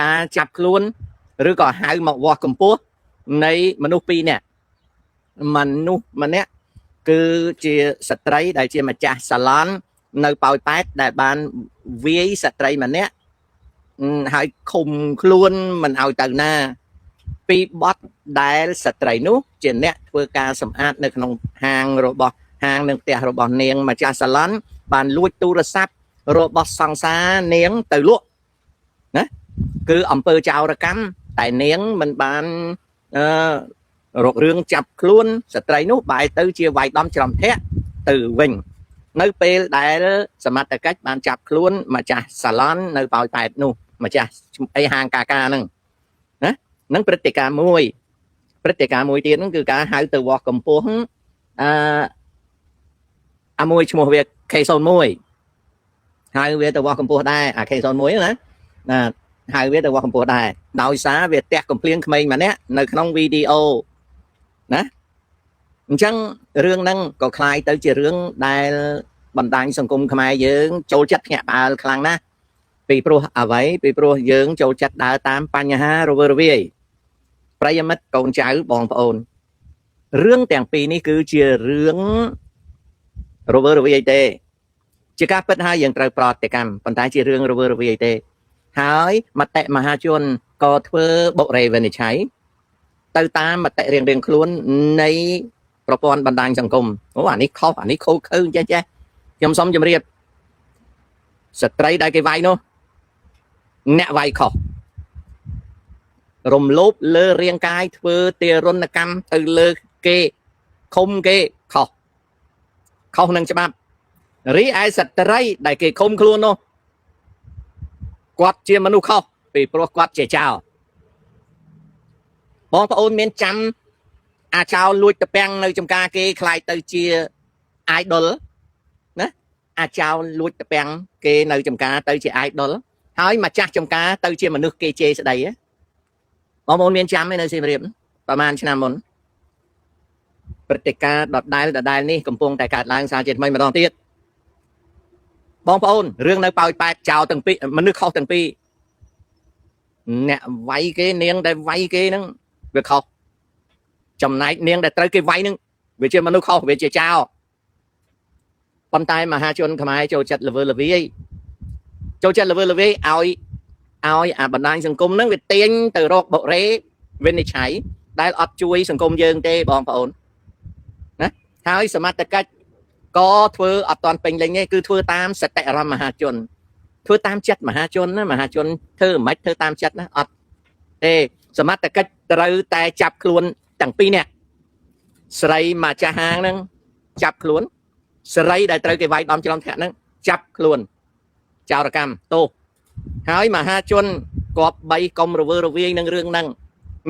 ការចាប់ខ្លួនឬក៏ហៅមកវាស់កម្ពស់នៃមនុស្សពីរនាក់មនុស្សម្នាក់គឺជាស្ត្រីដែលជាម្ចាស់សាឡននៅប៉ោយប៉ែតដែលបានវាយស្ត្រីម្នាក់ហើយឃុំខ្លួនមិនឲ្យទៅណា ពីបទដែលស្ត្រីនោះជាអ្នកធ្វើការសម្អាតនៅក្នុងហាងរបស់ហាងនិងផ្ទះរបស់នាងម្ចាស់សាឡនបានលួចទូរស័ព្ទរបស់សង្សារនាងទៅលក់ណាគឺអំពើចោរកម្មតែនាងមិនបានអឺរករឿងចាប់ខ្លួនស្ត្រីនោះបែរទៅជាវាយដំច្រំធាក់ទៅវិញនៅពេលដែលសមត្ថកិច្ចបានចាប់ខ្លួនម្ចាស់សាឡននៅប៉ោយប៉ែតនោះម្ចាស់អីហាងកាកាហ្នឹងណានឹងព្រឹត្តិការណ៍មួយព្រឹត្តិការណ៍មួយទៀតហ្នឹងគឺការហៅទៅវាស់កម្ពស់អឺអាមួយឈ្មោះវា K01 ហៅវាទៅវាស់កម្ពស់ដែរអា K01 ណាណាហៅវាទៅវាស់កម្ពស់ដែរដោយសារវាទះកំភ្លៀងក្មេងម្នាក់នៅក្នុងវីដេអូណាអញ្ចឹងរឿងហ្នឹងក៏คล้ายទៅជារឿងដែលបណ្ដាញសង្គមខ្មែរយើងចូលចិត្តភ្ញាក់ផ្អើលខ្លាំងណាស់ពីព្រោះអ្វីពីព្រោះយើងចូលចិត្តដើរតាមបញ្ហារវើរវាយប្រិយមិត្តកូនចៅបងប្អូនរឿងទាំងពីរនេះគឺជារឿងរវើរវាយទេជាការពិតហើយយើងត្រូវប្រតិកម្មប៉ុន្តែជារឿងរវើរវាយទេហើយមតិមហាជនក៏ធ្វើបុរេវិនិច្ឆ័យទៅតាមមតិរៀងៗខ្លួននៃប្រព័ន្ធបណ្ដាញសង្គមអូអានេះខុសអានេះខូខើចេះចេះខ្ញុំសូមជម្រាបស្ត្រីដែលគេវាយនោះអ្នកវាយខុសរំលោភលើរាងកាយធ្វើទារុណកម្មទៅលើគេឃុំគេខុសខុសនឹងច្បាប់រីឯស្ត្រីដែលគេឃុំខ្លួននោះគាត់ជាមនុស្សខុសពីព្រោះគាត់ជាចោរបងប្អូនមានចាំអាចោរលួចតពាំងនៅចំការគេខ្លាយទៅជា idol ណាអាចោរលួចតពាំងគេនៅចំការទៅជា idol ហើយម្ចាស់ចំការទៅជាមនុស្សគេជេរស្ដីបងប្អូនមានចាំទេនៅសៀមរាបប្រហែលឆ្នាំមុនព្រឹត្តិការណ៍ដដែលដដែលនេះកំពុងតែកើតឡើងសារជាថ្មីម្ដងទៀតបងប្អូនរឿងនៅប៉ោយប៉ែតចោលទាំងពីរមនុស្សខុសទាំងពីរអ្នកវាយគេនាងដែលវាយគេហ្នឹងវាខុសចំណែកនាងដែលត្រូវគេវាយហ្នឹងវាជាមនុស្សខុសវាជាចោលប៉ុន្តែមហាជនខ្មែរចូលចិត្តល្វើល្វាយចូលចិត្តល្វើល្វាយឲ្យឲ្យអាបណ្ដាញសង្គមហ្នឹងវាទាញទៅរកបុរេវិនិច្ឆ័យដែលអត់ជួយសង្គមយើងទេបងប្អូនណាហើយសមត្ថកិច្ចក៏ធ្វើអត់តាន់ពេញលេញទេគឺធ្វើតាមសតិអារម្មណ៍មហាជនធ្វើតាមចិត្តមហាជនណាមហាជនធ្វើមិនធ្វើតាមចិត្តណាអត់ទេសមត្ថកិច្ចត្រូវតែចាប់ខ្លួនទាំងពីរនាក់ស្រីម្ចាស់ហាងហ្នឹងចាប់ខ្លួនស្រីដែលត្រូវគេវាយដំច្រំធាក់ហ្នឹងចាប់ខ្លួនចោរកម្មទោសហើយមហាជនគប្បីកុំរវើរវាយនឹងរឿងហ្នឹង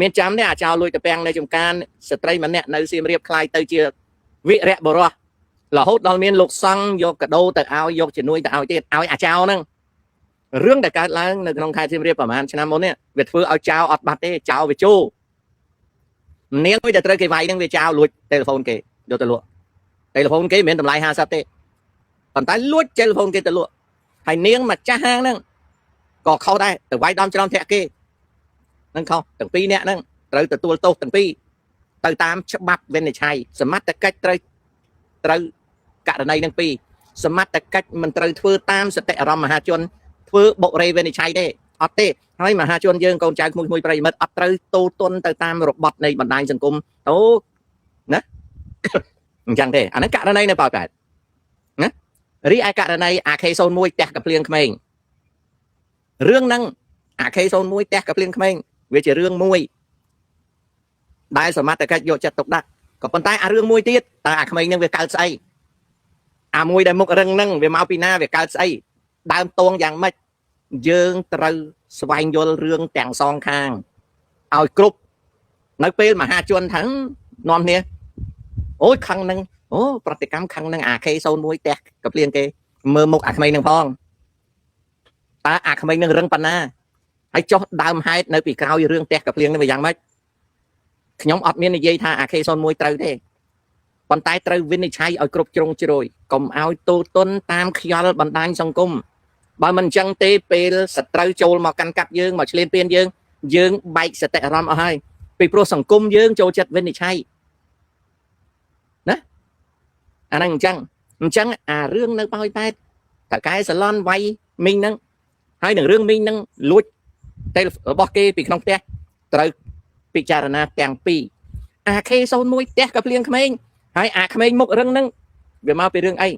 មានចាំទេអាចោលលួចតពាំងនៅចំការស្ត្រីម្នាក់នៅសៀមរាបខ្លាយទៅជាវិរៈបុរសរហូតដល់មានលោកសង្ឃយកកាដូទៅឲ្យយកជំនួយទៅឲ្យទៀតឲ្យអាចោហ្នឹងរឿងដែលកើតឡើងនៅក្នុងខេត្តសៀមរាបប្រហែលឆ្នាំមុននេះវាធ្វើឲ្យចោលអត់បាត់ទេចោលវាជោនាងមួយដែលត្រូវគេវាយហ្នឹងវាចោលលួចទូរស័ព្ទគេយកទៅលក់ទូរស័ព្ទគេមិនមែនតម្លៃ50ទេប៉ុន្តែលួចទូរស័ព្ទគេទៅលក់ហើយនាងម្ចាស់ហាងហ្នឹងក៏ខុសដែរទៅវាយដំច្រំធាក់គេហ្នឹងខុសទាំងពីរនាក់ហ្នឹងត្រូវទទួលទោសទាំងពីរទៅតាមច្បាប់វិនិច្ឆ័យសមត្ថកិច្ចត្រូវត្រូវករណីហ្នឹងពីរសមត្ថកិច្ចមិនត្រូវធ្វើតាមសតិអារម្មណ៍មហាជនធ្វើបុរេវិនិច្ឆ័យទេអត់ទេហើយមហាជនយើងកូនចៅក្មួយៗប្រិយមិត្តអត់ត្រូវតូទន់ទៅតាមរបត់នៃបណ្ដាញសង្គមអូណាអញ្ចឹងទេអាហ្នឹងករណីនៅប៉ោយប៉ែតណារីឯករណី AK01 ផ្ទះកភ្លៀងក្មេងរឿងហ្នឹង AK01 ផ្ទះកភ្លៀងក្មេងវាជារឿងមួយដែលសមត្ថកិច្ចយកចិត្តទុកដាក់ក៏ប៉ុន្តែអារឿងមួយទៀតតើអាក្មេងហ្នឹងវាកើតស្អីអាមួយដែលមុខរឹងហ្នឹងវាមកពីណាវាកើតស្អីដើមតងយ៉ាងម៉េចយើងត្រូវស្វែងយល់រឿងទាំងសងខាងឲ្យគ្រប់នៅពេលមហាជនថានាំគ្នាអូយខឹងហ្នឹងអូប្រតិកម្មខឹងហ្នឹងអា K01 ផ្ទះកភ្លៀងគេមើលមុខអាក្មេងហ្នឹងផងតើអាក្មេងហ្នឹងរឹងប៉ុណ្ណាហើយចុះដើមហេតុនៅពីក្រោយរឿងផ្ទះកភ្លៀងហ្នឹងវាយ៉ាងម៉េចខ្ញុំអត់មាននិយាយថាអា K01 ត្រូវទេប៉ុន្តែត្រូវវិនិច្ឆ័យឲ្យគ្រប់ជ្រុងជ្រោយកុំឲ្យទូទុនតាមខ្យល់បណ្ដាញសង្គម បើមិនអញ្ចឹងទេពេលសត្រូវចូលមកកាន់កាប់យើងមកឆ្លៀនពៀនយើងយើងបែកសតិអារម្មណ៍អស់ហើយពីព្រោះសង្គមយើងចូលចិត្តវិនិច្ឆ័យណាអាហ្នឹងអញ្ចឹងអញ្ចឹងអារឿងនៅប៉ោយប៉ែតតកែសាឡនវាយមីងហ្នឹងហើយនឹងរឿងមីងហ្នឹងលួចតែរបស់គេពីក្នុងផ្ទះត្រូវពិចារណាទាំងពីរអា K01 ផ្ទះក៏ភ្លៀងក្មេងហើយអាក្មេងមុខរឹងហ្នឹងវាមកពីរឿងអី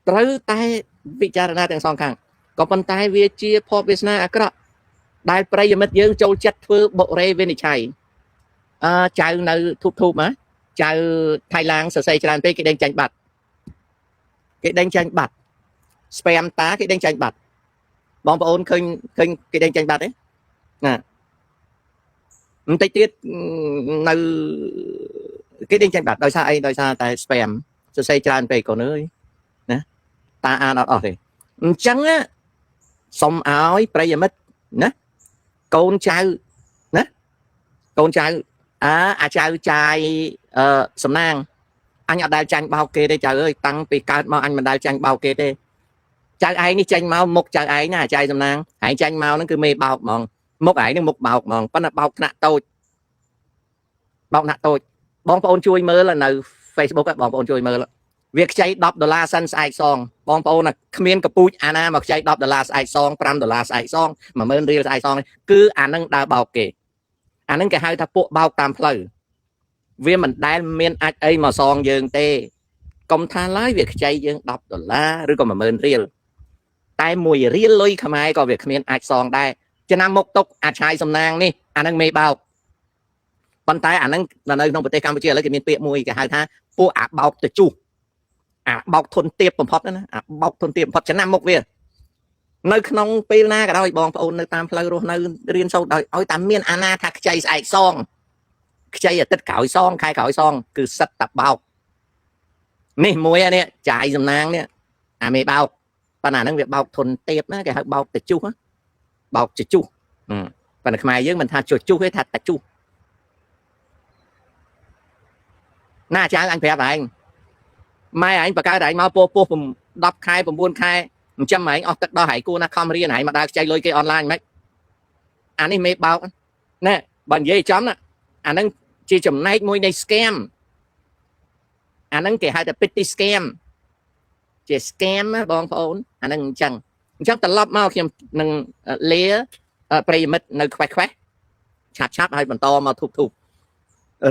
ត្រូវតែពិចារណាទាំងសងខាងក៏ប៉ុន្តែវាជាភពវាសនាអាក្រក់ដែលប្រិយមិត្តយើងចូលចិត្តធ្វើបុរេវិនិច្ឆ័យអឺចៅនៅធូបធូបណាចៅថៃឡាងសរសេរច្រើនពេកគេដេញចាញ់បាត់គេដេញចាញ់បាត់ spam តាគេដេញចាញ់បាត់បងប្អូនឃើញឃើញគេដេញចាញ់បាត់ទេណាបន្តិចទៀតនៅគេដេញចាញ់បាត់ដោយសារអីដោយសារតែ spam សរសេរច្រើនពេកកូនអើយណាតាអានអត់អស់ទេអញ្ចឹងសុំឲ្យប្រិយមិត្តណាកូនចៅណាកូនចៅអើអាចៅចាយអឺសំណាងអញអត់ដែលចាញ់បោកគេទេចៅអើយតាំងពីកើតមកអញមិនដែលចាញ់បោកគេទេចៅឯងនេះចាញ់មកមុខចៅឯងណាចៅសំណាងឯងចាញ់មកហ្នឹងគឺមេបោកហ្មងមុខឯងហ្នឹងមុខបោកហ្មងប៉ុន្តែបោកថ្នាក់តូចបោកថ្នាក់តូចបងប្អូនជួយមើលនៅ Facebook បងប្អូនជួយមើលវាខ្ចី10ដុល្លារសិនស្អែកសងបងប្អូនគ្មានកពូជអាណាមកខ្ចី10ដុល្លារស្អែកសង5ដុល្លារស្អែកសង10000រៀលស្អែកសងគឺអានឹងដើរបោកគេអានឹងគេហៅថាពួកបោកតាមផ្លូវវាមិនដែលមានអាចអីមកសងយើងទេកុំថាឡើយវាខ្ចីយើង10ដុល្លារឬក៏10000រៀលតែមួយរៀលលុយខ្មែរក៏វាគ្មានអាចសងដែរចំណាំមុខទុកអាចឆាយសំណាងនេះអានឹងមេបោកប៉ុន្តែអានឹងនៅក្នុងប្រទេសកម្ពុជាឥឡូវគេមានពាក្យមួយគេហៅថាពួកអាបោកទៅជុះអាបោកធនទៀបបំផុតណាអាបោកធនទៀបបំផុតចំណាំមុខវានៅក្នុងពេលណាក៏ដោយបងប្អូននៅតាមផ្លូវរស់នៅរៀនសូត្រដោយឲ្យតែមានអាណាថាខ្ចីស្អែកសងខ្ចីអាទិត្យក្រោយសងខែក្រោយសងគឺសិតតបោកនេះមួយនេះចាយសំណាងនេះអាមេបោកប៉ុន្តែហ្នឹងវាបោកធនទៀបណាគេហៅបោកទៅជុះបោកជជុះប៉ុន្តែខ្មែរយើងមិនថាជជុះទេថាតជុះណាចៅអញប្រាប់ឯងម៉ែឯងបកើតឯងមកពោះពោះ10ខែ9ខែអញ្ចឹងឯងអស់ទឹកដោះឯងគួរណាខំរៀនឯងមកដើរខ្ចីលុយគេអនឡាញហ្មងអានេះមេបោកណែបើនិយាយចំណាអាហ្នឹងជាចំណែកមួយនៃ scam អាហ្នឹងគេហៅថា petty scam ជា scam ណាបងប្អូនអាហ្នឹងអញ្ចឹងអញ្ចឹងត្រឡប់មកខ្ញុំនឹងលាប្រិយមិត្តនៅខ្វេះខ្វេះឆាប់ឆាប់ហើយបន្តមកធូបធូប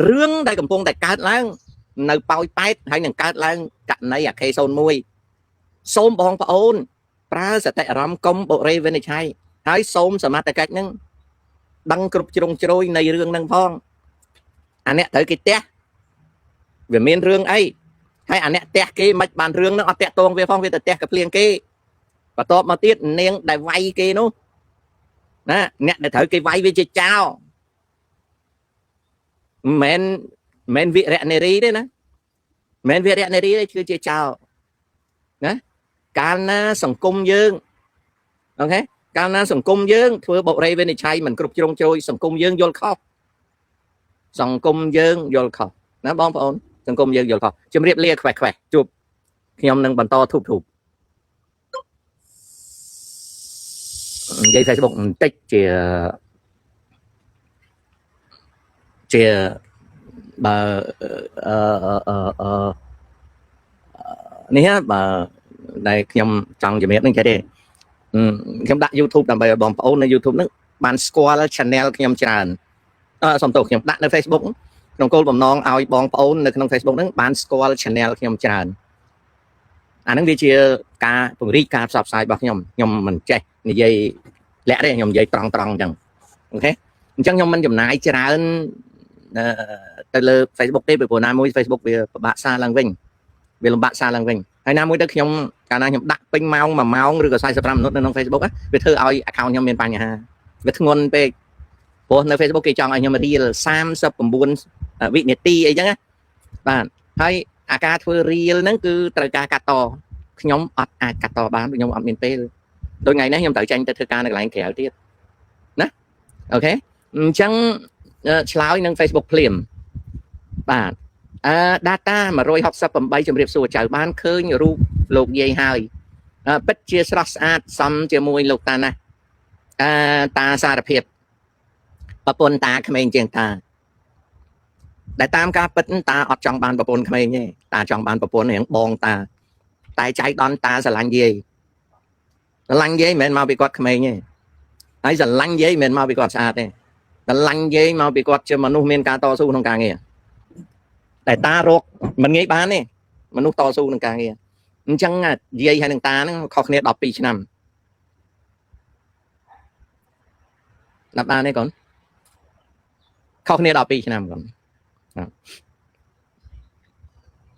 រឿងដែលកំពុងតែកើតឡើងនៅប៉ោយប៉ែតហើយនឹងកើតឡើងករណីអា K01 សូមបងប្អូនប្រើសតិអារម្មណ៍កុំបុរេវិនិច្ឆ័យហើយសូមសមត្ថកិច្ចនឹងដឹងគ្រប់ជ្រុងជ្រោយនៃរឿងនឹងផងអាអ្នកត្រូវគេផ្ទះវាមានរឿងអីហើយអាអ្នកផ្ទះគេមិនបានរឿងនឹងអត់តាក់ទងវាផងវាទៅផ្ទះកភ្លៀងគេបន្ទាប់មកទៀតនាងដែលវាយគេនោះណាអ្នកដែលត្រូវគេវាយវាជាចោលមិនមែនវិរៈនារីទេណាមិនវិរៈនារីទេគឺជាចោលណាកាលណាសង្គមយើង OK កាលណាសង្គមយើងធ្វើបុរេវិនិច្ឆ័យមិនគ្រប់ជ្រុងជ្រោយសង្គមយើងយល់ខុសសង្គមយើងយល់ខុសណាបងប្អូនសង្គមយើងយល់ខុសជំរាបលាខ្វេះខ្វេះជួបខ្ញុំនឹងបន្តធូបធូបនិយាយ Facebook បន្តិចជាជាបើអឺអឺអឺនេះបើដែលខ្ញុំចង់ជំរាបនឹងចេះទេខ្ញុំដាក់ YouTube ដើម្បីឲ្យបងប្អូននៅ YouTube ហ្នឹងបានស្គាល់ channel ខ្ញុំច្រើនអឺសំទោសខ្ញុំដាក់នៅ Facebook ក្នុងគោលបំណងឲ្យបងប្អូននៅក្នុង Facebook ហ្នឹងបានស្គាល់ channel ខ្ញុំច្រើនអាហ្នឹងវាជាការពង្រីកការផ្សព្វផ្សាយរបស់ខ្ញុំខ្ញុំមិនចេះនិយាយលាក់ទេខ្ញុំនិយាយត្រង់ត្រង់អញ្ចឹង OK អញ្ចឹងខ្ញុំមិនចំណាយច្រើនទៅលើ Facebook ទេពីព្រោះណាមួយ Facebook វាពិបាកសារឡើងវិញវាលំបាកសារឡើងវិញហើយណាមួយទៅខ្ញុំកាលណាខ្ញុំដាក់ពេញម៉ោង1ម៉ោងឬក៏45មិនិតនៅក្នុង Facebook វាធ្វើឲ្យ account ខ្ញុំមានបញ្ហាវាធ្ងន់ពេកព្រោះនៅ Facebook គេចង់ឲ្យខ្ញុំ reel 39វិនាទីអីចឹងណាបាទហើយអាការធ្វើ reel ហ្នឹងគឺត្រូវការកាត់តខ្ញុំអត់អាចកាត់តបានខ្ញុំអត់មានពេលដូចថ្ងៃនេះខ្ញុំត្រូវចាញ់ទៅធ្វើការនៅកន្លែងក្រៅទៀតណា OK អញ្ចឹងឆ្លើយនឹង Facebook ភ្លាមបាទអឺ data 168ជំរាបសួរចៅបានឃើញរូបលោកយាយហើយ ពិតជាស្រស់ស្អាតសមជាមួយលោកតាណាស់អឺតាសារភាពប្រពន្ធតាក្មេងជាងតាដែលតាមការពិតតាអត់ចង់បានប្រពន្ធក្មេងទេតាចង់បានប្រពន្ធរៀងបងតាតែចៃដន្យតាស្រឡាញ់យាយស្រឡាញ់យាយមិនមែនមកពីគាត់ក្មេងទេហើយស្រឡាញ់យាយមិនមែនមកពីគាត់ស្អាតទេស្រឡាញ់យាយមកពីគាត់ជាមនុស្សមានការតស៊ូក្នុងការងារតែតារកមិនងាយបានទេមនុស្សតស៊ូក្នុងការងារអញ្ចឹងយាយហើយនឹងតាហ្នឹងខុសគ្នា12ឆ្នាំដល់បានទេកូនខុសគ្នា12ឆ្នាំកូន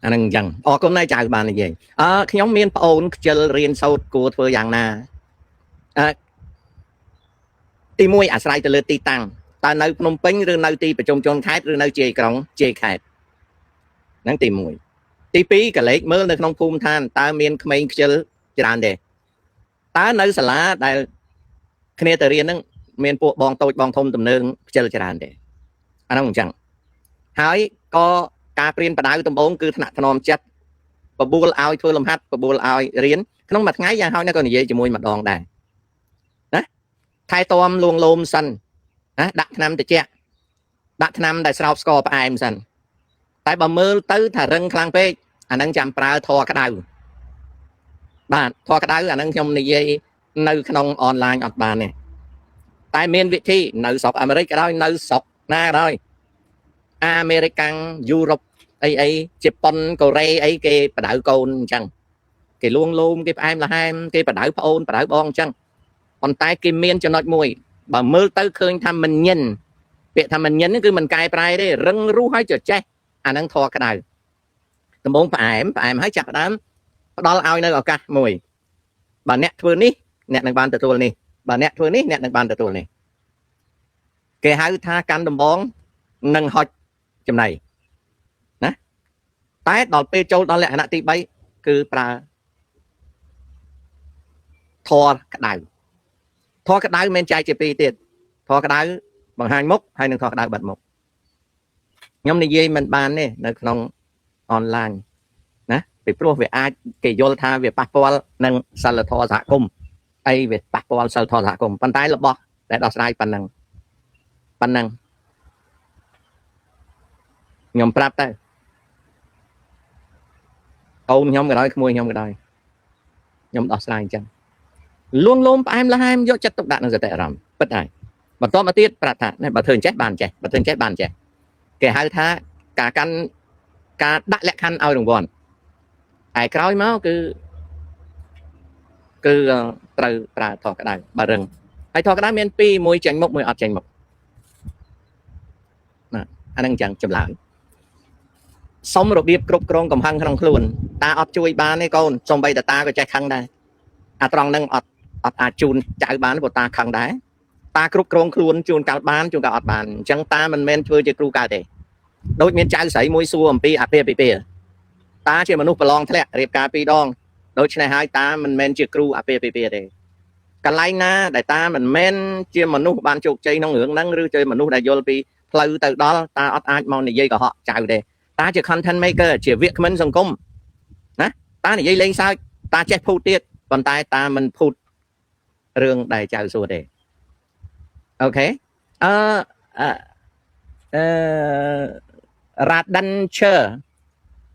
អាហ្នឹងអញ្ចឹងអរគុណណាស់ចៅបាននិយាយអឺខ្ញុំមានប្អូនខ្ជិលរៀនសូត្រគួរធ្វើយ៉ាងណាអឺទី1អាស្រ័យទៅលើទីតាំងតើនៅភ្នំពេញឬនៅទីប្រជុំជនខេត្តឬនៅជាយក្រុងជាយខេត្តហ្នឹងទី1ទី2កលេចមើលនៅក្នុងភូមិឋានតើមានក្មេងខ្ជិលច្រើនទេតើនៅសាលាដែលគ្នាទៅរៀនហ្នឹងមានពួកបងតូចបងធំទំនើងខ្ជិលច្រើនទេអាហ្នឹងអញ្ចឹងហើយក៏ការព្រៀនបដៅដំបូងគឺថ្នាក់ថ្នមចិត្តបបួលឲ្យធ្វើលំហាត់បបួលឲ្យរៀនក្នុងមួយថ្ងៃយ៉ាងហោចណាស់ក៏និយាយជាមួយម្ដងដែរណាថែទាំលួងលោមសិនណាដាក់ថ្នាំតិចដាក់ថ្នាំដែលស្រោបស្ករផ្អែមសិនតែបើមើលទៅថារឹងខ្លាំងពេកអាហ្នឹងចាំប្រើធរក្តៅបាទធរក្តៅអាហ្នឹងខ្ញុំនិយាយនៅក្នុងអនឡាញអត់បានទេតែមានវិធីនៅស្រុកអាមេរិកក៏ដោយនៅស្រុកណាក៏ដោយអាមេរិកាំងយុរ៉ុបអីអីជប៉ុនកូរ៉េអីគេបដៅកូនអញ្ចឹងគេលួងលោមគេផ្អែមល្ហែមគេបដៅប្អូនបដៅបងអញ្ចឹងប៉ុន្តែគេមានចំណុចមួយបើមើលទៅឃើញថាមិនញិនពាក្យថាមិនញិនគឺមិនកែប្រែទេរឹងរូសហើយចចេះអាហ្នឹងធរក្តៅដំបងផ្អែមផ្អែមហើយចាប់ផ្ដើមផ្ដល់ឲ្យនៅឱកាសមួយបើអ្នកធ្វើនេះអ្នកនឹងបានទទួលនេះបើអ្នកធ្វើនេះអ្នកនឹងបានទទួលនេះគេហៅថាកាន់ដំបងនិងហុចចំណៃណាតែដល់ពេលចូលដល់លក្ខណៈទី3គឺប្រើធរក្តៅធរក្តៅមិនចែកជាពីរទៀតធរក្តៅបង្ហាញមុខហើយនិងធរក្តៅបិទមុខខ្ញុំនិយាយមិនបានទេនៅក្នុងអនឡាញណាពីព្រោះវាអាចគេយល់ថាវាប៉ះពាល់នឹងសិលធម៌សហគមន៍អីវាប៉ះពាល់សិលធម៌សហគមន៍ប៉ុន្តែរបស់ដែលដោះស្រាយប៉ុណ្ណឹងប៉ុណ្ណឹងខ្ញុំប្រាប់ទៅកូនខ្ញុំក៏ដោយក្មួយខ្ញុំក៏ដោយខ្ញុំដោះស្រាយអញ្ចឹងលួងលោមផ្អែមល្ហែមយកចិត្តទុកដាក់នឹងសតិអារម្មណ៍ពិតហើយបន្តមកទៀតប្រាប់ថាបើធ្វើអញ្ចេះបានចេះបើធ្វើអញ្ចេះបានចេះគេហៅថាការកាន់ការដាក់លក្ខខណ្ឌឲ្យរង្វាន់ហើយក្រោយមកគឺគឺត្រូវប្រើធរក្តៅបើរឹងហើយធរក្តៅមានពីរមួយចេញមុខមួយអត់ចេញមុខណាអានឹងអញ្ចឹងចម្លើយសុំរបៀបគ្រប់គ្រងកំហឹងក្នុងខ្លួនតាអត់ជួយបានទេកូនសំបីតាតាក៏ចេះខឹងដែរអាត្រង់ហ្នឹងអត់អត់អាចជូនចៅបានព្រោះតាខឹងដែរតាគ្រប់គ្រងខ្លួនជួនកាលបានជួនកាលអត់បានអញ្ចឹងតាមិនមែនធ្វើជាគ្រូកើតទេដូចមានចៅស្រីមួយសួរអំពីអាពាហ៍ពិពាហ៍តាជាមនុស្សប្រឡងធ្លាក់រៀបការពីរដងដូច្នេះហើយតាមិនមែនជាគ្រូអាពាហ៍ពិពាហ៍ទេកន្លែងណាដែលតាមិនមែនជាមនុស្សបានជោគជ័យក្នុងរឿងហ្នឹងឬជាមនុស្សដែលយល់ពីផ្លូវទៅដល់តាអត់អាចមកនិយាយកុហកចៅទេតាជា content maker ជាវាគ្មិនសង្គមណាតានិយាយលេងសើចតាចេះភូតទៀតប៉ុន្តែតាមិនភូតរឿងដែលចៅសួរទេOK អឺអឺអឺ Radventure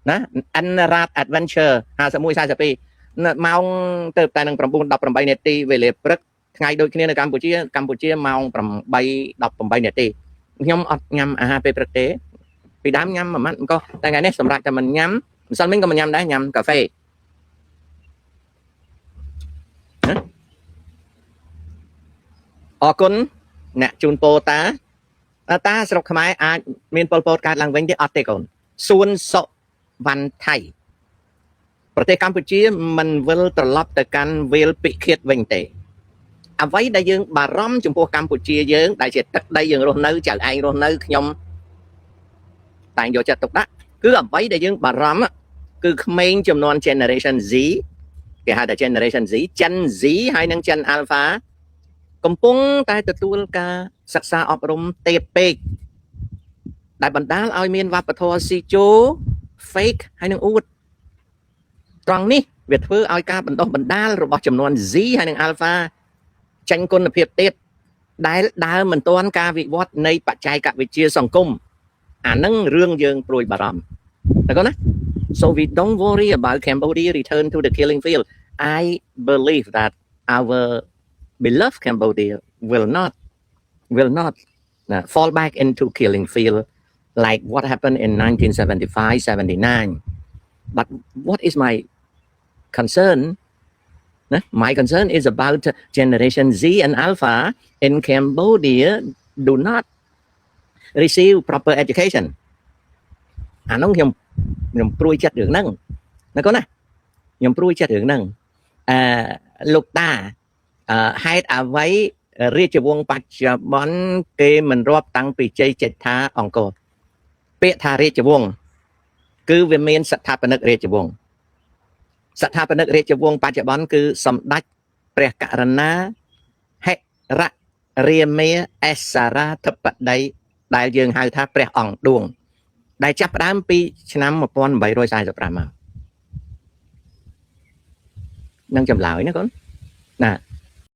ណា N Rad Adventure 51 42ម៉ោងទៅតែនឹង9:18នាទីវេលាព្រឹកថ្ងៃដូចគ្នានៅកម្ពុជាកម្ពុជាម៉ោង8:18នាទីខ្ញុំអត់ញ៉ាំអាហារពេលព្រឹកទេពីដើមញ៉ាំមួយម៉ាត់ក៏តែថ្ងៃនេះសម្រាប់តែមិនញ៉ាំម្សិលមិញក៏មិនញ៉ាំដែរញ៉ាំកាហ្វេណាអរគុណអ្នកជូនពោតាតាស្រុកខ្មែរអាចមានប៉ុលពតកើតឡើងវិញទេអត់ទេកូនសួនសុវណ្ណថៃប្រទេសកម្ពុជាមិនវិលត្រឡប់ទៅកាន់វេលពិឃាតវិញទេអ្វីដែលយើងបារម្ភចំពោះកម្ពុជាយើងដែលជាទឹកដីយើងរស់នៅចៅឯងរស់នៅខ្ញុំតែងយកចិត្តទុកដាក់គឺអ្វីដែលយើងបារម្ភគឺក្មេងចំនួន generation Z គេហៅថា generation Z Gen Z ហើយនិង Gen Alpha កំពុងតែទទួលការសិក្សាអប់រំទេពពេកដែលបណ្ដាលឲ្យមានវប្បធម៌ស៊ីជោ fake ហើយនឹងអួត ត្រង់នេះវាធ្វើឲ្យការបណ្ដុះបណ្ដាលរបស់ចំនួន Z ហើយនិង Alpha ចាញ់គុណភាពទៀតដែលដើមមិនទាន់ការវិវត្តនៃបច្ចេកវិទ្យាសង្គមអានឹងរឿងយើងព្រួយបារម្ភតើកូនណា So we don't worry about Cambodia return to the killing field. I believe that our beloved Cambodia will not fall back into killing field like what happened in 1975 79. But what is my concern ណា My concern is about generation Z and Alpha in Cambodia do not receive proper education. អានោះខ្ញុំខ្ញុំព្រួយចិត្តរឿងហ្នឹងណាកូនណាខ្ញុំព្រួយចិត្តរឿងហ្នឹងអឺលោកតាអឺហេតុអ្វីរាជវង្សបច្ចុប្បន្នគេមិនរាប់តាំងពីជ័យជេដ្ឋាអង្គរពាក្យថារាជវង្សគឺវាមានស្ថាបនិករាជវង្សស្ថាបនិករាជវង្សបច្ចុប្បន្នគឺសម្ដេចព្រះករុណាហិរៈរាមាអេសរាធិបតីដែលយើងហៅថាព្រះអង្គឌួង ដែលចាប់ផ្ដើមពីឆ្នាំ1845មកនឹងចម្លើយណាកូនណា។